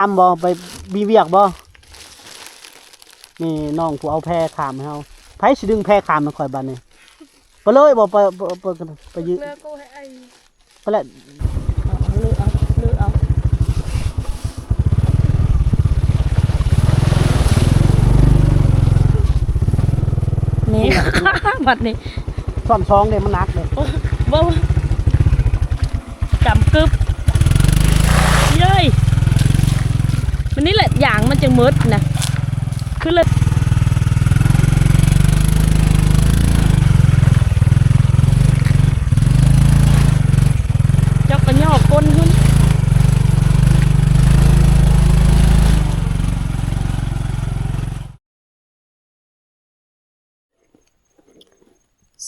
ຂ້າມບໍ່? ໄປມີວຽກບໍ່? ນີ້ນ້ອງຜູ້ເອົາແພຂ້າມໃຫ້ເຮົາ. ໃຜຊິດຶງແພຂ້າມນຳຂ້ອຍບາດນີ້? ໄປເລີຍບໍ່? ໄປ ໄປ ໄປ ໄປຢືນ ເລີກເອົາໃຫ້ອ້າຍ ໄປແລ້ວ ເລີກເອົາ ເລີກເອົາ ນີ້ ບັດນີ້ ຊ້ອນສອງເດ້ ມັນໜັກເດ້ ໂອ້ ບໍ່ ກຳກຶບ ເຢີ້ຍ ມັນນີ້ແຫຼະ ຢາງມັນຈຶ່ງໝົດນະ ຄືເລີຍ ເຈົ້າກໍຍໍ້ກົ້ນຫຶ້ມ.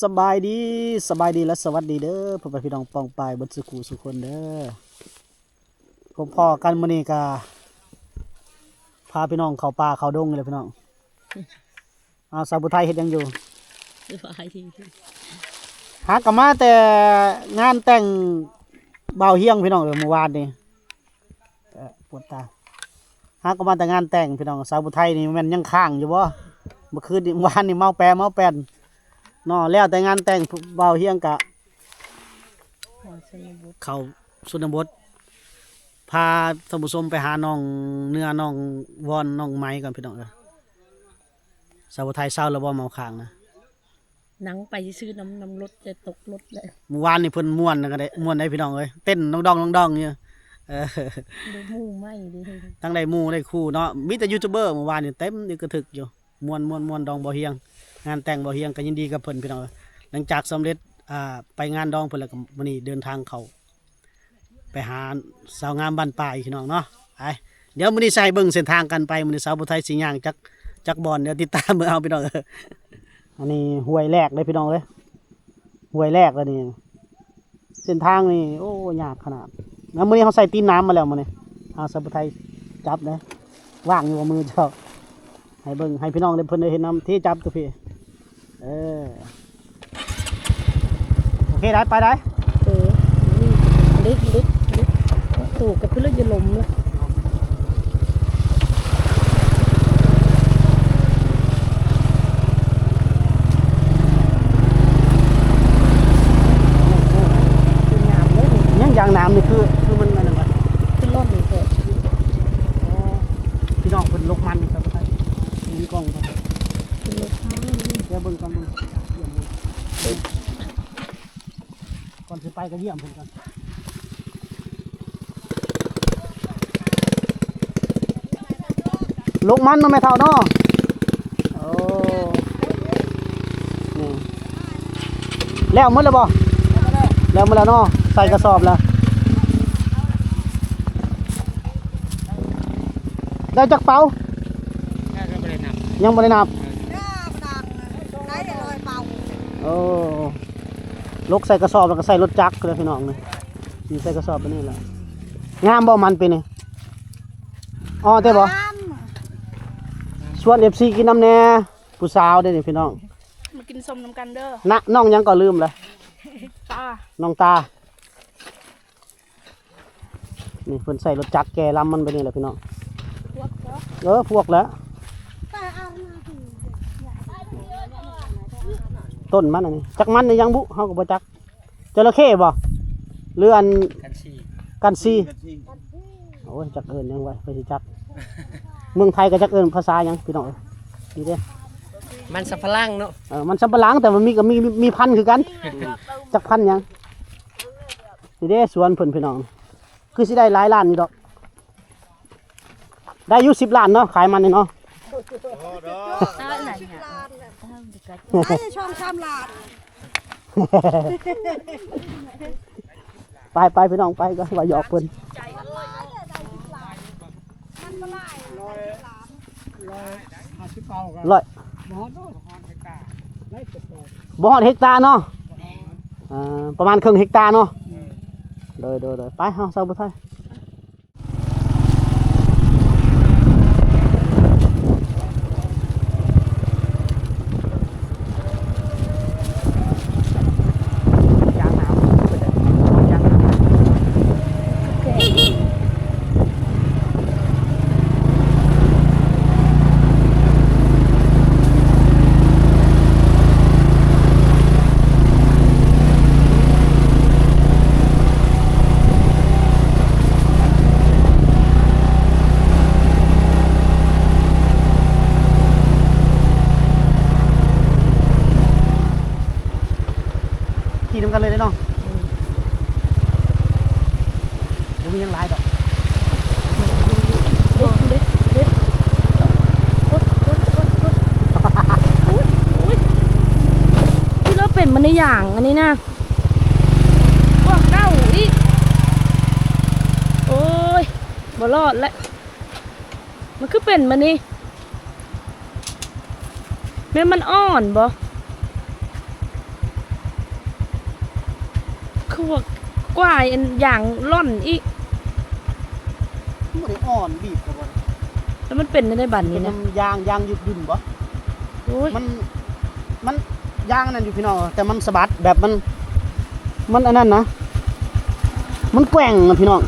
ສະບາຍດີ ສະບາຍດີ ແລະ ສະຫວັດດີເດີ ພໍ່ແມ່ພີ່ນ້ອງປ້ອງປາຍເບິດສູ່ຄູ່ສູ່ຄົນເດີ. ພົບພໍ້ກັນມື້ນີ້ກະພາພີ່ນ້ອງເຂົ້າປ່າເຂົ້າດົງນີ້ແຫຼະພີ່ນ້ອງ. ອ້າວ ສາວຜູ້ໄທເຮັດຫຍັງຢູ່? ສະບາຍດີ. ຫາກໍມາແຕ່ງານແຕ່ງບ່າວຮຽງພີ່ນ້ອງເອີຍ ມື້ວານນີ້. ເອີ ປວດຕາ. ຫາກໍມາແຕ່ງານແຕ່ງພີ່ນ້ອງ. ສາວຜູ້ໄທນີ້ແມ່ນຍັງຄ້າງຢູ່ບໍ່? ເມື່ອຄືນນີ້ ວານນີ້ເມົາແປເມົາແປ້ນເນາະ. ແລ້ວແຕ່ງານແຕ່ງບ່າວຮຽງກະ ເຂົ້າຊົນນະບົດ ພາທ່ານຜູ້ຊົມໄປຫານ້ອງເນື້ອ ນ້ອງວອນ ນ້ອງໄມກ່ອນພີ່ນ້ອງເອີຍ. ສາວຜູ້ໄທເຊົາແລ້ວບໍ່ເມົາຄ້າງນະ? ນັ່ງໄປຊື່ໆ ນຳ ນຳລົດ ຈະຕົກລົດແລ້ວ. ມື້ວານນີ້ເພິ່ນມ່ວນນະ ກໍໄດ້ມ່ວນໄດ໋ພີ່ນ້ອງເອີຍ ເຕັ້ນດອງໆດອງໆຢູ່. ເອີ ໄດ້ໝູ່ໃໝ່ເດ້ ທັງໄດ້ໝູ່ໄດ້ຄູ່ເນາະ. ມີແຕ່ຢູທູບເບີ ມື້ວານນີ້ເຕັມຢູ່ກະທຶກຢູ່. ມ່ວນໆໆ ດອງບ່າວຮຽງ ງານແຕ່ງບ່າວຮຽງ ກໍຍິນດີກັບເພິ່ນພີ່ນ້ອງເອີຍ. ຫຼັງຈາກສຳເລັດ ອ່າ ໄປງານດອງເພິ່ນແລ້ວ ກໍມື້ນີ້ເດີນທາງເຂົ້າ ໄປຫາສາວງາມບ້ານປ່າອີກພີ່ນ້ອງເນາະ. ໄປ ດຽວມື້ນີ້ຊິໃຫ້ເບິ່ງເສັ້ນທາງການໄປ. ມື້ນີ້ສາວຜູ້ໄທຊິຍ່າງຈັກ ຈັກບ່ອນ ດຽວຕິດຕາມເບິ່ງເອົາພີ່ນ້ອງເອີຍ. ອັນນີ້ຫ້ວຍແລກເດ້ພີ່ນ້ອງເອີຍ ຫ້ວຍແລກແລ້ວນີ້ ເສັ້ນທາງນີ້ ໂອ້ ຍາກຂະໜາດ. ແລ້ວມື້ນີ້ເຮົາໃສ່ຕີນນ້ຳມາແລ້ວມື້ນີ້. ເອົາ ສາວຜູ້ໄທຈັບເດີ ວ່າງຢູ່ບໍ່ມືເຈົ້າ? ໃຫ້ເບິ່ງ ໃຫ້ພີ່ນ້ອງໄດ້ ເພິ່ນໄດ້ເຫັນນຳ. ເທຈັບຕົວພີ້ ເອີ ໂອເຄ ໄດ້ ໄປໄດ້. ເອີ ເດັກ ເດັກ ເດັກ ໂຕກັບເພິ່ນລະຢ່າລົມເລີຍ. ຍັງຢາງໜາມນີ້ ຄື ຄືມັນອັນນັ້ນຫວາ? ຄືລ່ອນນີ້ແທ້. ອໍ ພີ່ນ້ອງເພິ່ນລົກມັນ ມີກ້ອງ ເພິ່ນລົກມັນ. ດຽວເບິ່ງກ່ອນ ເບິ່ງ ກ່ອນຊິໄປກໍຢ້ຽມເພິ່ນກ່ອນ. ລົກມັນເນາະແມ່ເຖົ້າເນາະ. ໂອ້ ນີ້ ແລ້ວໝົດແລ້ວບໍ່? ແລ້ວໝົດແລ້ວເນາະ ໃສ່ກະສອບແລ້ວ. ໄດ້ຈັກເປົາ? ຍັງບໍ່ໄດ້ນັບ ຍັງບໍ່ໄດ້ນັບ. ໂອ້ ລົກໃສ່ກະສອບ ແລ້ວກໍໃສ່ລົດຈັກເດີພີ່ນ້ອງ. ນີ້ ນີ້ໃສ່ກະສອບແບບນີ້ແຫຼະ. ງາມບໍ່ມັນປີນີ້? ອໍ ແຕ່ບໍ່ ງາມ. ຊວນເອັຟຊີກິນນຳແດ່ ຜູ້ສາວເດ້ນີ້ພີ່ນ້ອງ. ມາກິນສົ້ມນຳກັນເດີ. ນະ ນ້ອງຫຍັງກໍລືມລະ. ຕາ ນ້ອງຕາ. ນີ້ເພິ່ນໃສ່ລົດຈັກແກ່ລຳມັນໄປນີ້ແຫຼະພີ່ນ້ອງ. ພວກເນາະ ເອີ ພວກແຫຼະ. ຕົ້ນມັນອັນນີ້ ຈັກມັນອີ່ຫຍັງບຸ ເຮົາກໍບໍ່ຈັກ. ຈະລະເຂ້ບໍ່ ຫຼືອັນ ກັນຊີ ກັນຊີ. ໂອ້ຍ ຈັກເອີ້ນຫຍັງວະ ໃຜຊິຈັກ. ເມືອງໄທກໍຈັກເອີ້ນພາສາຫຍັງພີ່ນ້ອງເອີຍ. ນີ້ເດ້ ມັນສຳປະຫຼັງເນາະ. ເອີ ມັນສຳປະຫຼັງ ແຕ່ວ່າມີ ກໍມີ ມີ ມີພັນຄືກັນ. ອືມ ຈັກພັນຫຍັງ. ນີ້ເດ້ສວນເພິ່ນພີ່ນ້ອງ ຄືຊິໄດ້ຫຼາຍລ້ານຢູ່ດອກ. ໄດ້ຢູ່ສິບລ້ານເນາະ ຂາຍມັນນີ້ເນາະ. ໄດ້ສອງສາມລ້ານ. ໄປໆ ພີ່ນ້ອງ ໄປກ່ອນ ວ່າຢອກເພິ່ນ. ຮ້ອຍ ບໍ່ຮອດເຮັກຕາເນາະ. ອ່າ ປະມານເຄິ່ງເຮັກຕາເນາະ. ໂດຍໆໆ ໄປເຮົາ ສາວຜູ້ໄທ. ຢາງໜາວ ຢາງໜາວ. ໂອເຄ ໂອເຄ ໂອເຄ. ໃນຢາງອັນນີ້ນະ ກວ່າເກົ່າອີກ. ໂອ້ຍ ບໍ່ລອດແຫຼະ. ມັນຄືເປັນມານີ້? ແມ່ນມັນອ່ອນບໍ່? ຄືວ່າກວາຍອັນຢາງລ່ອນອີກ. ມັນບໍ່ໄດ້ອ່ອນ ບີບກໍບໍ່ໄດ້. ແລ້ວມັນເປັນແນວໃດບັດນີ້ນະ? ມັນຍາງ ຍາງຍືດຫຍຸ້ນບໍ່? ໂອ້ຍ ມັນ ມັນ ຢາງອັນນັ້ນຢູ່ພີ່ນ້ອງ ແຕ່ມັນສະບັດ ແບບມັນ ມັນອັນນັ້ນນະ ມັນແກວ່ງນະພີ່ນ້ອງ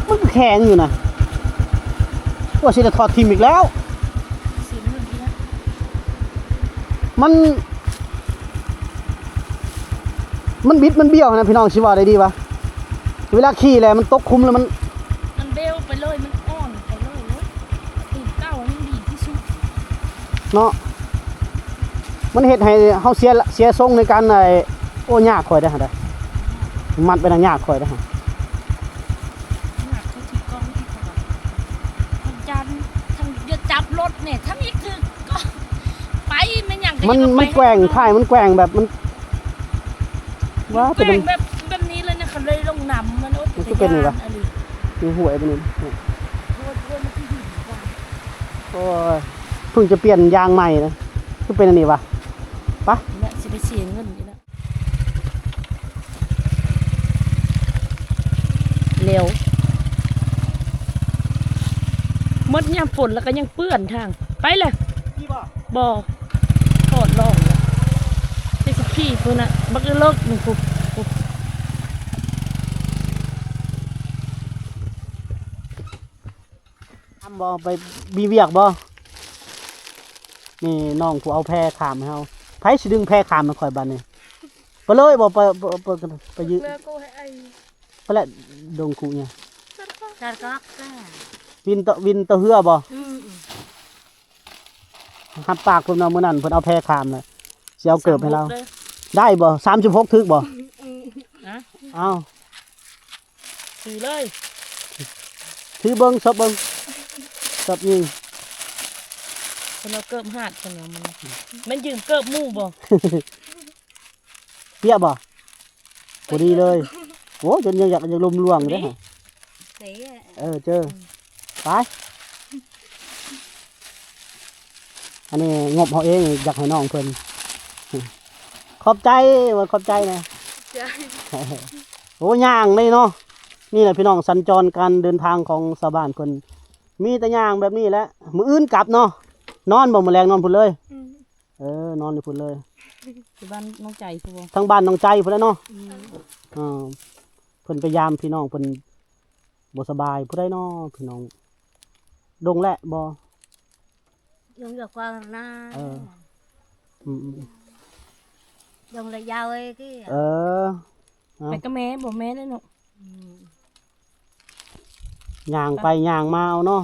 ມັນແຂງຢູ່ນະ. ໂອ້ ຊິໄດ້ຖອດຖິ້ມອີກແລ້ວ. ມັນ ມັນບິດມັນບ້ຽວນະພີ່ນ້ອງ ຊິເວົ້າໄດ້ດີວ່າ ເວລາຂີ່ແລ້ວມັນຕົກຂຸມແລ້ວມັນ ມັນເບວໄປເລີຍ ມັນອ່ອນໄປເລີຍເວີ້ຍ. ຕີນເກົ່າຍັງດີທີ່ສຸດເນາະ. ມັນເຮັດໃຫ້ເຮົາເສຍ ເສຍຊົງໃນການ ໄອ້ ໂອ້ ຍາກຂ້ອຍເດ້ຫັ້ນນະ ມັດໄປນະ ຍາກຂ້ອຍເດ້ຫັ້ນ. ຍາກຄືຖືກ້ອງອີກ ທັງຈັນ ທັງຈະຈັບລົດນີ້ ທັງອີກຖືກ້ອງ ໄປແມ່ນຫຍັງກໍ ມັນ ຢາກເອົາໄປ ມັນແກວ່ງ ໃຫ້ ທ້າຍມັນແກວ່ງແບບມັນ ວ່າ ມັນແກວ່ງແບບ ແບບນີ້ເລີຍນະ ຄັນເລີຍລົງນ້ຳມັນ ໂອ້ຍ ມັນຄືເປັນນີ້ວະ ເປັນຕາຢ້ານອີ່ຫຼີ. ມີຫ້ວຍປານນີ້ ໂອ້ຍ ໂອ້ຍ ມັນຄືຫີນກວ່າ. ໂອ້ຍ ເພິ່ງຈະປ່ຽນຢາງໃໝ່ນະ ຄືເປັນອັນນີ້ວະ. ປະ ແລະ ຊິໄດ້ເສຍເງິນອີກແລ້ວ. ເລັວ ໝົດຍາມຝົນແລ້ວກໍຍັງເປື້ອນທາງ ໄປເລີຍ. ບໍ່ ບໍ່ ຖອດລອງແລ້ວ ໄປສະຂີ່ພຸ້ນນະ ບັກເລິກໆ ພຸ້ນ ທຳບໍ່ ໄປມີວຽກບໍ່? ນີ້ນ້ອງຜູ້ເອົາແພຂ້າມໃຫ້ເຮົາ. ໃຜຊິດຶງແພຂ້າມໃຫ້ຂ້ອຍບາດນີ້? ໄປເລີຍບໍ່? ໄປ ໄປ ໄປ ໄປຢື ແລ້ວກໍໃຫ້ໄອ້ ໄປແຫຼະ ດົງຄຸຫຍັງ ສາກອກ ວິນຕໍ່ ວິນຕໍ່ເຮືອບໍ່? ອືມ ຮັບປາກເພິ່ນວ່າມື້ນັ້ນເພິ່ນເອົາແພຂ້າມແລ້ວ ຊິເອົາເກີບໃຫ້ລາວ. ສາມຫົກເດີ ໄດ້ບໍ່? ສາມສິບຫົກຖືກບໍ່? ອືມ ເອົາ ຖືເລີຍ ຖືເບິ່ງ ຊອບເບິ່ງ ຊອບຍິງ. ເພິ່ນເອົາເກີບຫາດເພິ່ນວ່າ ມັນ ມັນຢືມເກີບໝູ່ບໍ່? ເປຍະບໍ່? ພໍດີເລີຍ. ໂອ້ ຈົນຍັງຢາກ ຢາກລົມລ່ວງເດ້. ເອີ ເຈີ ໄປ. ອັນນີ້ງົບເຮົາເອງ ຢາກໃຫ້ນ້ອງເພິ່ນ. ຂອບໃຈ ວ່າຂອບໃຈນະ. ໂອ້ ຍ່າງເລີຍເນາະ. ນີ້ແຫຼະພີ່ນ້ອງ ສັນຈອນການເດີນທາງຂອງຊາວບ້ານເພິ່ນ ມີແຕ່ຍ່າງແບບນີ້ແຫຼະ. ມື້ອື່ນກັບເນາະ. ນອນບໍ່? ມື້ແລງນອນພຸ້ນເລີຍ. ອືມ ເອີ ນອນຢູ່ພຸ້ນເລີຍ ຢູ່ບ້ານນ້ອງໃຈພຸ້ນບໍ່? ທາງບ້ານນ້ອງໃຈພຸ້ນແຫຼະເນາະ. ອືມ ເອີ ເພິ່ນໄປຢາມພີ່ນ້ອງເພິ່ນບໍ່ສະບາຍ. ຜູ້ໃດເນາະພີ່ນ້ອງ? ດົງແລະບໍ່? ດົງດອກກວາງນາ. ເອີ ອືມໆ ດົງລະຍາວເອີຍ. ເອີ ໄປກັບແມ່ບໍ່? ແມ່ໄດ້ເນາະ. ອືມ ຍ່າງໄປຍ່າງມາເອົາເນາະ.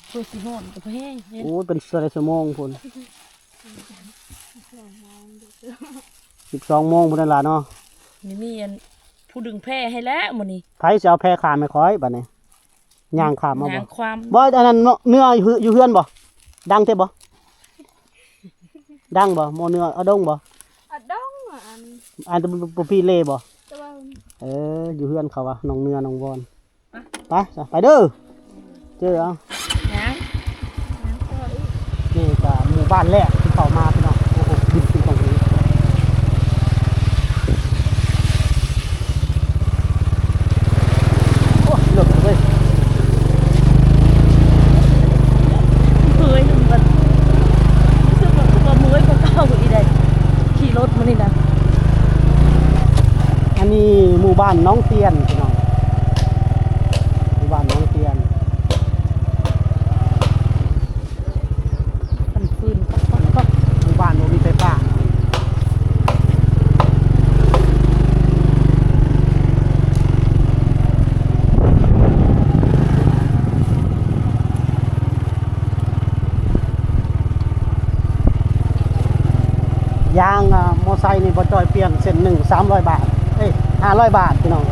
ເພື່ອຊິຮອດກໍພໍແຮງ. ໂອ້ຍ ເປັນຊົ່ວໂມງພຸ້ນ ສິບສອງໂມງພຸ້ນນັ້ນລະເນາະ. ນີ້ມີອັນຜູ້ດຶງແພໃຫ້ແລ້ວມື້ນີ້. ໃຜຊິເອົາແພຂ້າມໃຫ້ຂ້ອຍບາດນີ້? ຍ່າງຂ້າມເອົາບໍ່? ຍ່າງຂ້າມ. ບໍ່ ອັນນັ້ນເນາະ ເນື້ອຢູ່ ຢູ່ເຮືອນບໍ່? ດັງແທ້ບໍ່? ດັງບໍ່? ໝໍ້ເນື້ອອາດົງບໍ່? ອາດົງ ອັນ ອັນບໍ່ປີເລບໍ່? ເອີ ຢູ່ເຮືອນເຂົາວ່າ ນ້ອງເນື້ອ ນ້ອງວອນ. ໄປ ໄປເດີ ເຈີເອົາ. ຍັງ ຍັງຕໍ່ອີກ. ນີ້ກໍໝູ່ບ້ານແລກທີ່ເຂົ້າມາພີ່ນ້ອງ. ໂອ້ໂຫ ດິນເປັນຂອງນີ້. ໂອ້ຍ ລົດເວີຍ ເມື່ອຍ ຮູ້ສຶກວ່າເມື່ອຍກວ່າເກົ່າອີກໄດ໋ ຂີ່ລົດມື້ນີ້ນະ. ອັນນີ້ໝູ່ບ້ານໜອງຕຽນພີ່ນ້ອງ ໝູ່ບ້ານໜອງຕຽນ. ຄວັນຟືນ ປັອກໆໆ ໝູ່ບ້ານບໍ່ມີໄຟຟ້າ. ຢາງ ອ່າ ມໍໄຊນີ້ບໍ່ຈ່ອຍປ່ຽນເສັ້ນໜຶ່ງສາມຮ້ອຍບາດ ເອີຍ ຫ້າຮ້ອຍບາດ ພີ່ນ້ອງ.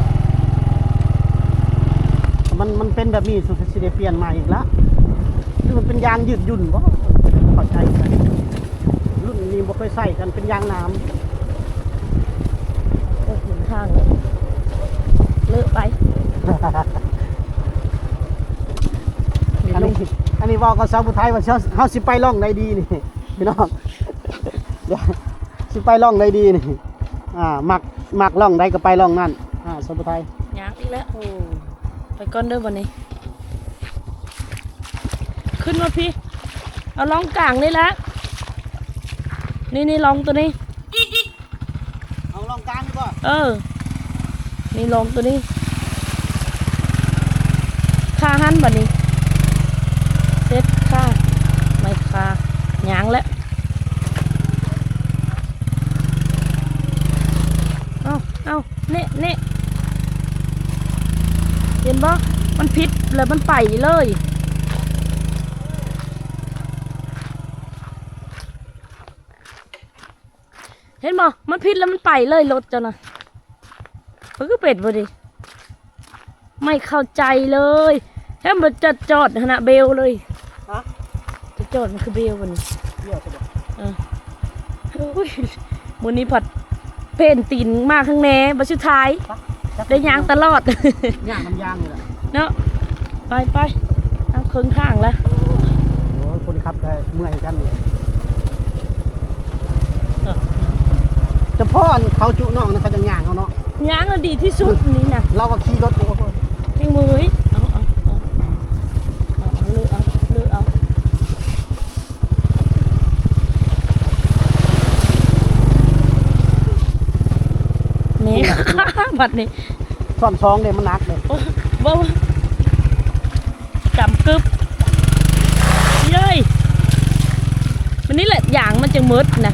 ມັນ ມັນເປັນແບບນີ້ ສຸດຊິໄດ້ປ່ຽນໃໝ່ອີກລະ ຫຼືມັນເປັນຢາງຍືດຫຍຸ້ນບໍ່? ເຂົ້າໃຈ ລຸ້ນນີ້ບໍ່ເຄີຍໃຊ້ກັນ ເປັນຢາງໜາມ. ທາງເລີະໄປ. ອັນນີ້ ອັນນີ້ເວົ້າກັບສາວຜູ້ໄທວ່າ ເຮົາ ເຮົາຊິໄປຮ່ອງໃດດີນີ້ ພີ່ນ້ອງ ຊິໄປຮ່ອງໃດດີນີ້ ອ່າ ມັກ ມັກຮ່ອງໃດກໍໄປຮ່ອງນັ້ນ ອ່າ ສາວຜູ້ໄທ. ຍາກອີກແລ້ວ ໂອ້ ໄປກ່ອນເດີບັດນີ້. ຂຶ້ນມາພີ້ ເອົາຮ່ອງກາງນີ້ແຫຼະ ນີ້ໆ ຮ່ອງໂຕນີ້. ເອົາຮ່ອງກາງນີ້ບໍ່? ເອີ ນີ້ຮ່ອງໂຕນີ້ ຄາຫັ້ນບັດນີ້ ເຊັດຄາ ໄມ້ຄາ ຍ່າງແລ້ວ. ເອົາ ເອົາ ເນະ ເນະ ເຫັນບໍ່? ມັນຜິດແລ້ວມັນໄປເລີຍ. ເຫັນບໍ່? ມັນຜິດແລ້ວມັນໄປເລີຍ ລົດເຈົ້ານະ. ມັນຄືເປັນບໍ່ດີ? ໄມ່ເຂົ້າໃຈເລີຍ. ແທ້ມັນຈະຈອດຫັ້ນນະ ເບວເລີຍ. ຮະ? ຈະຈອດມັນຄືເບວບັດນີ້. ເອີ. ໂອ້ຍ ມື້ນີ້ພັດເພນຕີນມາຂ້າງແນ່ ບັດສຸດທ້າຍໄດ້ຍ່າງຕະຫຼອດ. ຍ່າງນຳຢາງນີ້ແຫຼະເນາະ. ໄປໆ ເອົາເຄິ່ງທາງລະ. ໂອ້ຍ ຄົນຂັບກໍເມື່ອຍຄືກັນ. ເອີ ສະເພາະອັນເຂົາຈຸນ້ອງນະ ເຂົາຈັ່ງຍ່າງເອົາເນາະ. ຍ່າງລະດີທີ່ສຸດນີ້ນະ. ລາວກໍຂີ່ລົດຢູ່. ໂອ້ຍ ແຮງເມື່ອຍ. ເອົາ ເອົາ ເອົາ ເອົາ ເລືອກເອົາ ເລືອກເອົາ. ແມ່ ບັດນີ້ ຊ້ອນສອງເດ້ ມັນໜັກເດ້. ໂອ້ ບໍ່ ກຳກຶບ ເຢ້ຍ ມັນນີ້ແຫຼະ ຢາງມັນຈຶ່ງໝົດນະ.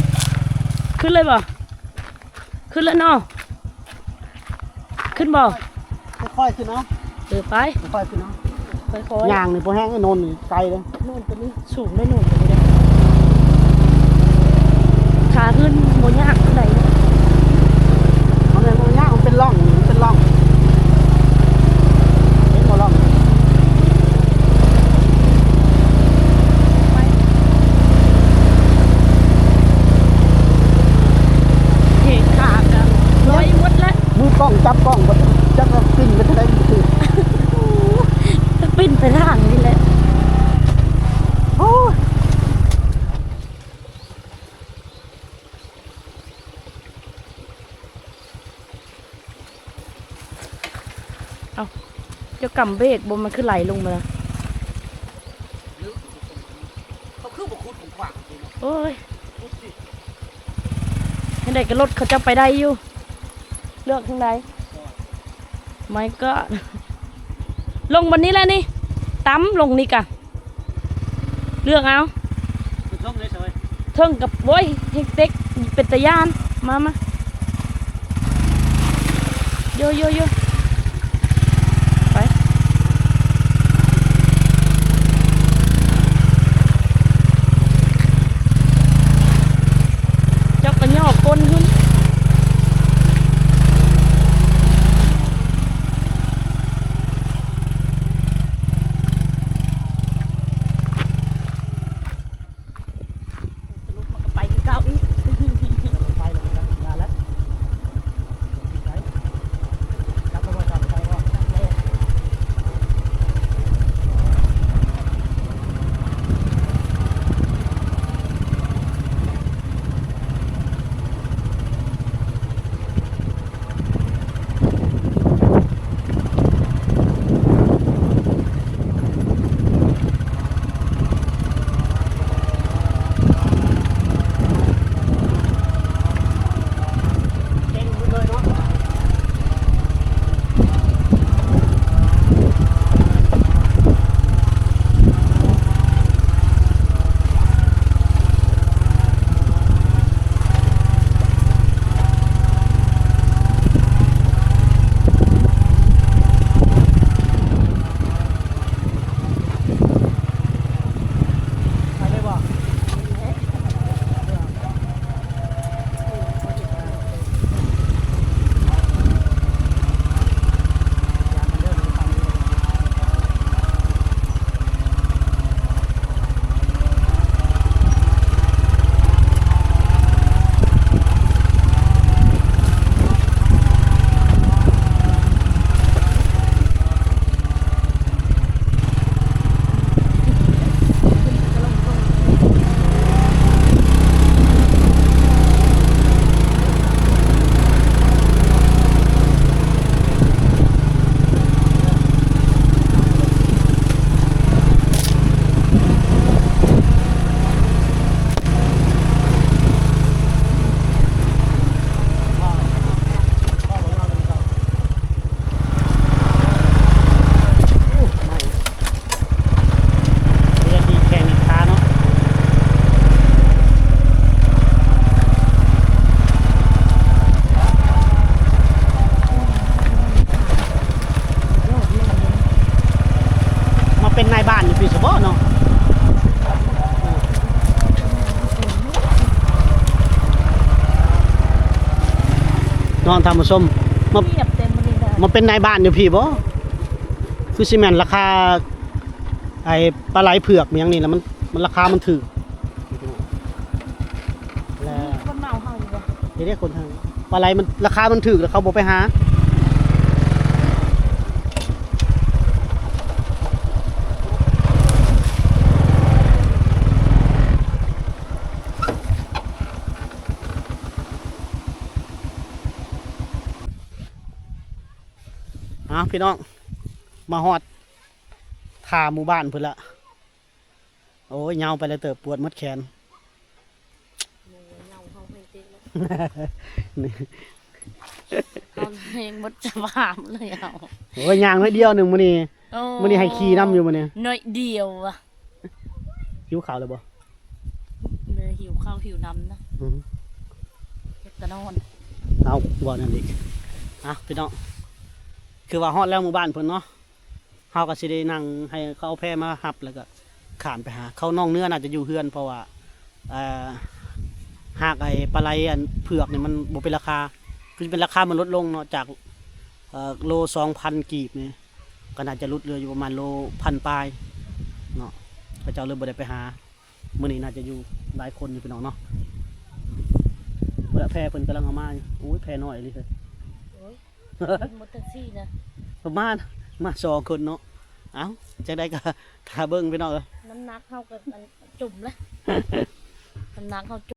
ຂຶ້ນເລີຍບໍ່? ຂຶ້ນແລ້ວເນາະ. ຂຶ້ນບໍ່? ຄ່ອຍໆ ຂຶ້ນເອົາ. ເອີ ໄປ ຄ່ອຍໆ ຂຶ້ນເອົາ. ຄ່ອຍໆ ຍ່າງນີ້ບໍ່ແຮງ ໂນນນີ້ໄກເດ້. ໂນນຕົວນີ້ສູງເດ້ ໂນນຕົວນີ້ເດ້. ຂາຂຶ້ນບໍ່ຍາກປານໃດ. ມັນບໍ່ຍາກ ມັນເປັນຮ່ອງ ມັນເປັນຮ່ອງ ເຫັນບໍ່ ຮ່ອງ. ເຫັນຂາກະລອຍໝົດແລ້ວ. ມືກ້ອງຈັບກ້ອງບໍ່ຈັກວ່າປິ່ນໄປທາງໃດ. ໂອ້ ປິ່ນໄປທາງນີ້ແຫຼະ. ໂອ້ ເອົ້າ ເຈົ້າກຳເບຣກບໍ່ ມັນຄືໄຫຼລົງມາລະ. ເຂົາຄືບໍ່ຂຸດຂວາງໆ ໂອ້ຍ ຂຸດຊິ ຈັ່ງໃດກໍລົດເຂົາເຈົ້າໄປໄດ້ຢູ່. ເລືອກທາງໃດ? ໄມກໍ ລົງບັດນີ້ແຫຼະນີ້ ຕຳລົງນີ້ກະ ເລືອກເອົາ. ເທິງເລີຍ ເທິງກັບ ໂອ້ຍ ເຮັກເຕັກ ເປັນຕາຢ້ານ. ມາ ມາ ໂຍ ໂຍ ໂຍ ໄປ. ເຈົ້າກໍຍໍ້ກົ້ນຂຶ້ນ. ສະຫຼຸບມັນກໍໄປຄືເກົ່າອີກ. ໄປແລ້ວ ມາແລ້ວ ໄປ ຈັບ ເປັນນາຍບ້ານຢູ່ພີ້ຊະບໍເນາະ ເນາະທ່ານຜູ້ຊົມ ມາ ມາເປັນນາຍບ້ານຢູ່ພີ້ບໍ? ຄືຊິແມ່ນລາຄາ ໄອ້ປາໄຫຼເຜືອກຫຍັງນີ້ລະ ມັນ ມັນລາຄາມັນຖືກ ແລະ ມີຄົນມາເອົາເຮົາຢູ່ບໍ່? ເດ້ໆ ຄົນເຮົາ ປາໄຫຼມັນລາຄາມັນຖືກ ແລ້ວເຂົາບໍ່ໄປຫາ. ເອົາ ພີ່ນ້ອງ ມາຮອດທ່າໝູ່ບ້ານເພິ່ນລະ. ໂອ້ຍ ຍາວໄປແລ້ວເຕີບ ປວດໝົດແຂນ. ໂອ້ຍ ເຫງົາເຮົາແຮງເຕັກແລ້ວ ເຮົາແຮງໝົດສະພາບເລີຍເຮົາ. ໂອ້ຍ ຍ່າງໜ້ອຍດຽວໜຶ່ງມື້ນີ້. ໂອ້ ມື້ນີ້ໃຫ້ຂີ່ນຳຢູ່ມື້ນີ້ ໜ້ອຍດຽວວະ. ຫິວເຂົ້າແລ້ວບໍ່? ເລີຍຫິວເຂົ້າຫິວນ້ຳນະ. ອື ຢາກຈະນອນ. ເອົາ ເວົ້າແນວນີ້ອີກ. ເອົາ ພີ່ນ້ອງ ຄືວ່າຮອດແລ້ວໝູ່ບ້ານເພິ່ນເນາະ. ເຮົາກໍຊິໄດ້ນັ່ງໃຫ້ເຂົາເອົາແພມາຮັບ ແລ້ວກໍຂ້າມໄປຫາເຂົາ. ນ້ອງເນື້ອໜ້າຈະຢູ່ເຮືອນ ເພາະວ່າ ເອີ ຫາກໄອ້ປາໄຫຼອັນເຜືອກນີ້ມັນບໍ່ເປັນລາຄາ ຄືຊິເປັນລາຄາມັນຫຼຸດລົງເນາະ ຈາກ ເອີ ໂລສອງພັນກີບນີ້ ກໍໜ້າຈະຫຼຸດເຫຼືອຢູ່ປະມານໂລພັນປາຍເນາະ. ເຂົາເຈົ້າເລີຍບໍ່ໄດ້ໄປຫາ. ມື້ນີ້ໜ້າຈະຢູ່ຫຼາຍຄົນຢູ່ ພີ່ນ້ອງເນາະ. ເພິ່ນແພເພິ່ນກຳລັງເອົາມາຢູ່. ໂອ້ຍ ແພນ້ອຍອີ່ຫຼີເຮີ້ຍ. ໂອ້ຍ ໝົດແທັກຊີນະ ປະມານ ມາສອງຄົນເນາະ. ເອົ້າ ຈັ່ງໃດກໍຖ້າເບິ່ງ ພີ່ນ້ອງເອີຍ. ນ້ຳໜັກເຮົາກໍອັນ ຈຸ່ມລະ ນ້ຳໜັກເຮົາ.